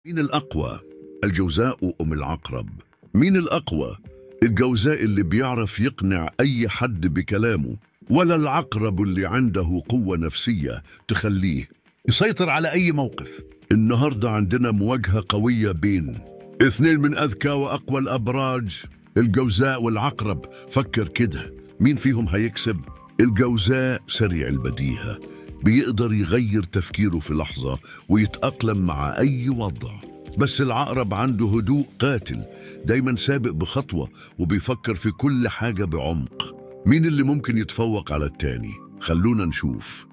مين الأقوى؟ الجوزاء أم العقرب؟ مين الأقوى؟ الجوزاء اللي بيعرف يقنع أي حد بكلامه، ولا العقرب اللي عنده قوة نفسية تخليه يسيطر على أي موقف؟ النهاردة عندنا مواجهة قوية بين اثنين من أذكى وأقوى الأبراج، الجوزاء والعقرب. فكر كده، مين فيهم هيكسب؟ الجوزاء سريع البديهة، بيقدر يغير تفكيره في لحظة ويتأقلم مع أي وضع. بس العقرب عنده هدوء قاتل، دايما سابق بخطوة وبيفكر في كل حاجة بعمق. مين اللي ممكن يتفوق على التاني؟ خلونا نشوف.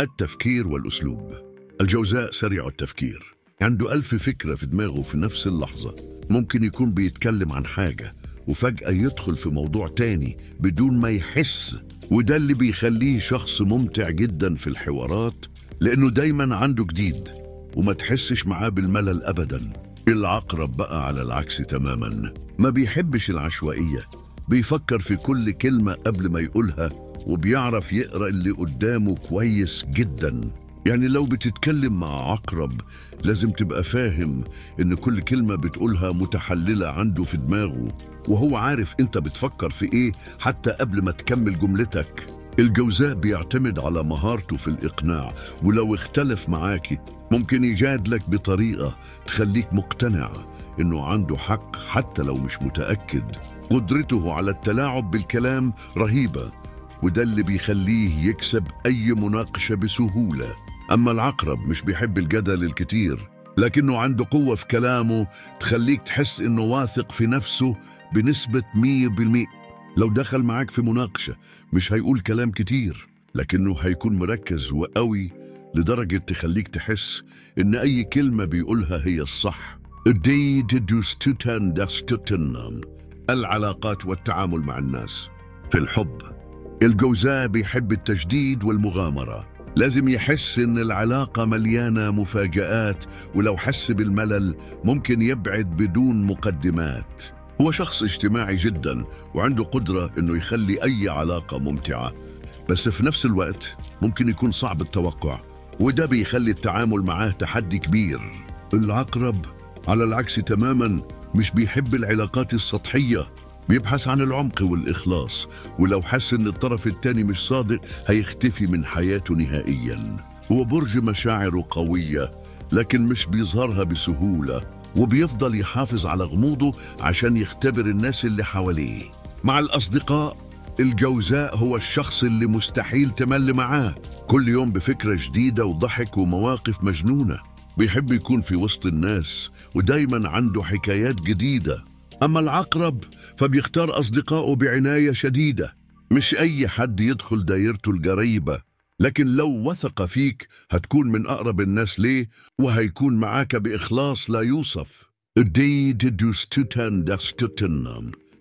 التفكير والأسلوب. الجوزاء سريع التفكير، عنده 1000 فكرة في دماغه في نفس اللحظة. ممكن يكون بيتكلم عن حاجة وفجأة يدخل في موضوع تاني بدون ما يحس، وده اللي بيخليه شخص ممتع جدا في الحوارات، لأنه دايما عنده جديد وما تحسش معاه بالملل أبدا. العقرب بقى على العكس تماما، ما بيحبش العشوائية، بيفكر في كل كلمة قبل ما يقولها، وبيعرف يقرأ اللي قدامه كويس جدا. يعني لو بتتكلم مع عقرب لازم تبقى فاهم إن كل كلمة بتقولها متحللة عنده في دماغه، وهو عارف أنت بتفكر في إيه حتى قبل ما تكمل جملتك. الجوزاء بيعتمد على مهارته في الإقناع، ولو اختلف معاكي ممكن يجادلك بطريقة تخليك مقتنع إنه عنده حق حتى لو مش متأكد. قدرته على التلاعب بالكلام رهيبة، وده اللي بيخليه يكسب أي مناقشة بسهولة. أما العقرب مش بيحب الجدل الكتير، لكنه عنده قوة في كلامه تخليك تحس إنه واثق في نفسه بنسبة 100%. لو دخل معاك في مناقشة مش هيقول كلام كتير، لكنه هيكون مركز وقوي لدرجة تخليك تحس إن أي كلمة بيقولها هي الصح. العلاقات والتعامل مع الناس. في الحب، الجوزاء بيحب التجديد والمغامرة، لازم يحس إن العلاقة مليانة مفاجآت، ولو حس بالملل ممكن يبعد بدون مقدمات. هو شخص اجتماعي جدا وعنده قدرة إنه يخلي أي علاقة ممتعة، بس في نفس الوقت ممكن يكون صعب التوقع، وده بيخلي التعامل معاه تحدي كبير. العقرب على العكس تماما، مش بيحب العلاقات السطحية، بيبحث عن العمق والإخلاص، ولو حس إن الطرف التاني مش صادق هيختفي من حياته نهائيا. هو برج مشاعره قوية، لكن مش بيظهرها بسهولة، وبيفضل يحافظ على غموضه عشان يختبر الناس اللي حواليه. مع الأصدقاء، الجوزاء هو الشخص اللي مستحيل تمل معاه، كل يوم بفكرة جديدة وضحك ومواقف مجنونة. بيحب يكون في وسط الناس ودايما عنده حكايات جديدة. أما العقرب فبيختار أصدقائه بعناية شديدة، مش أي حد يدخل دايرته الجريبة، لكن لو وثق فيك هتكون من أقرب الناس ليه، وهيكون معاك بإخلاص لا يوصف.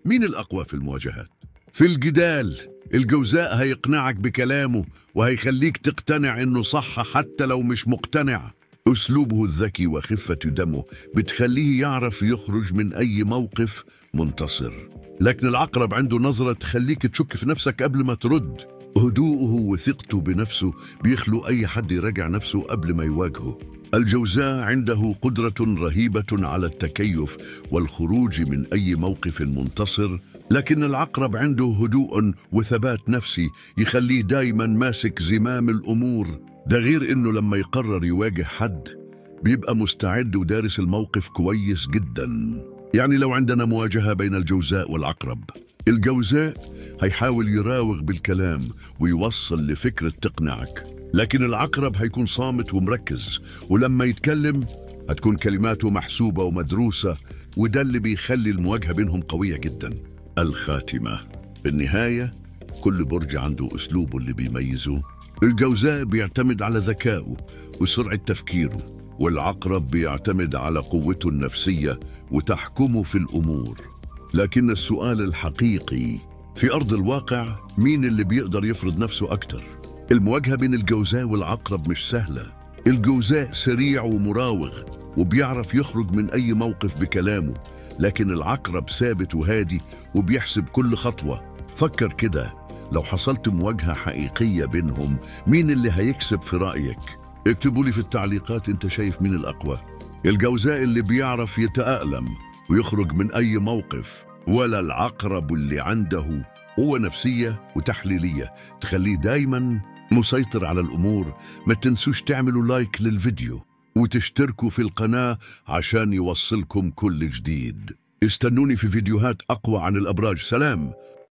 مين الأقوى في المواجهات؟ في الجدال، الجوزاء هيقنعك بكلامه وهيخليك تقتنع إنه صح حتى لو مش مقتنع. أسلوبه الذكي وخفة دمه بتخليه يعرف يخرج من أي موقف منتصر. لكن العقرب عنده نظرة تخليك تشك في نفسك قبل ما ترد. هدوءه وثقته بنفسه بيخلو أي حد يراجع نفسه قبل ما يواجهه. الجوزاء عنده قدرة رهيبة على التكيف والخروج من أي موقف منتصر، لكن العقرب عنده هدوء وثبات نفسي يخليه دايما ماسك زمام الأمور. ده غير إنه لما يقرر يواجه حد بيبقى مستعد ودارس الموقف كويس جدا. يعني لو عندنا مواجهة بين الجوزاء والعقرب، الجوزاء هيحاول يراوغ بالكلام ويوصل لفكرة تقنعك، لكن العقرب هيكون صامت ومركز، ولما يتكلم هتكون كلماته محسوبة ومدروسة، وده اللي بيخلي المواجهة بينهم قوية جدا. الخاتمة. في النهاية كل برج عنده أسلوبه اللي بيميزه. الجوزاء بيعتمد على ذكائه وسرعة تفكيره، والعقرب بيعتمد على قوته النفسية وتحكمه في الأمور. لكن السؤال الحقيقي في أرض الواقع، مين اللي بيقدر يفرض نفسه أكتر؟ المواجهة بين الجوزاء والعقرب مش سهلة. الجوزاء سريع ومراوغ وبيعرف يخرج من أي موقف بكلامه، لكن العقرب ثابت وهادي وبيحسب كل خطوة. فكر كده، لو حصلت مواجهة حقيقية بينهم، مين اللي هيكسب في رأيك؟ اكتبوا لي في التعليقات، انت شايف مين الأقوى؟ الجوزاء اللي بيعرف يتأقلم ويخرج من أي موقف، ولا العقرب اللي عنده قوة نفسية وتحليلية تخليه دايما مسيطر على الأمور؟ ما تنسوش تعملوا لايك للفيديو وتشتركوا في القناة عشان يوصلكم كل جديد. استنوني في فيديوهات أقوى عن الأبراج. سلام.